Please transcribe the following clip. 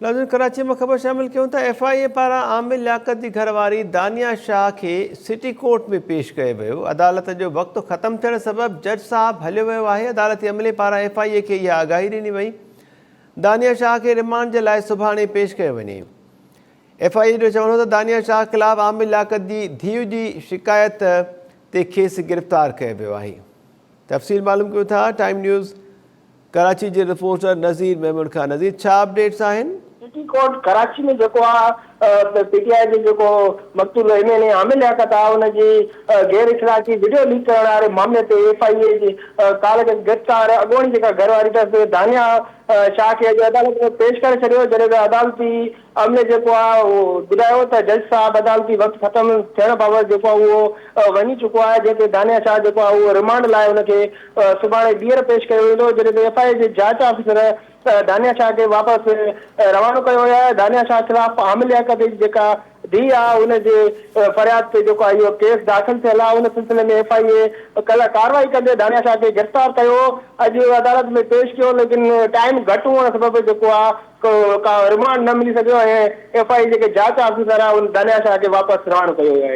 ناظرين ڪراچي مان خبر شامل ڪيون ٿا ايف I اي پاران عامر لياقت جي گهر واري دانيا شاهه کي سٽي ڪورٽ ۾ پيش ڪيو ويو عدالت جو وقت ختم ٿيڻ سبب جج صاحب هليو ويو آهي عدالتي عملي پاران ايف I اي کي اها آگاهي ڏني وئي دانيا شاهه کي رمانڊ جي لاء سڀاڻي پيش ڪيو وڃي ايف I اي جو چوڻ هو ته دانيا شاهه خلاف عامر لياقت جي ڌيء جي شڪايت تي کيس گرفتار ڪيو ويو آهي تفصيل معلوم ڪيون ٿا ٽائيم نيوز ڪراچي جي رپورٽر نذير ميمڻ کان نذير ڇا اپڊيٽس آهن؟ سٽي ڪورٽ ڪراچي ۾ جيڪو آ پي ٽي آء جي جيڪو مقتول M N A Amir Liaquat آ ان جي غير اخلاقي وڊيو ليڪ ڪرڻ واري معاملي تي ايف I اي جي ڪالهه کيس گرفتار اڳوڻي جيڪا گهر واري اٿس دانيا شاهه کي اڄ عدالت ۾ پيش ڪري ڇڏيو جڏهن ته عدالتي عملي جيڪو آ اهو ٻڌايو ته جج صاحب عدالتي وقت ختم ٿيڻ بابت جيڪو آ اهو وڃي چڪو آهي جنهن تي دانيا شاهه جيڪو آ اهو رمانڊ لاء ان کي سڀاڻي ٻيهر پيش ڪيو ويندو جڏهن ته ايف I اي جي جاچ آفيسر دانيا شاهه کي واپس روانو ڪيو ويو آهي دانيا شاهه خلاف عامل لياقت جي جيڪا ڌيء آ ان جي فرياد تي جيڪو آ اهو ڪيس داخل ٿيل آ ان سلسلي ۾ ايف I اي ڪلهه ڪارروائي ڪندي دانيا شاهه کي گرفتار ڪيو اڄ عدالت ۾ پيش ڪيو ليڪن ٽائيم گهٽ هئڻ سبب جيڪو آ ڪا رمانڊ نه ملي سگهيو ۽ ايف I اي جيڪي جاچ آفيسر آهي ان دانيا شاهه کي واپس روانو ڪيو ويو آهي.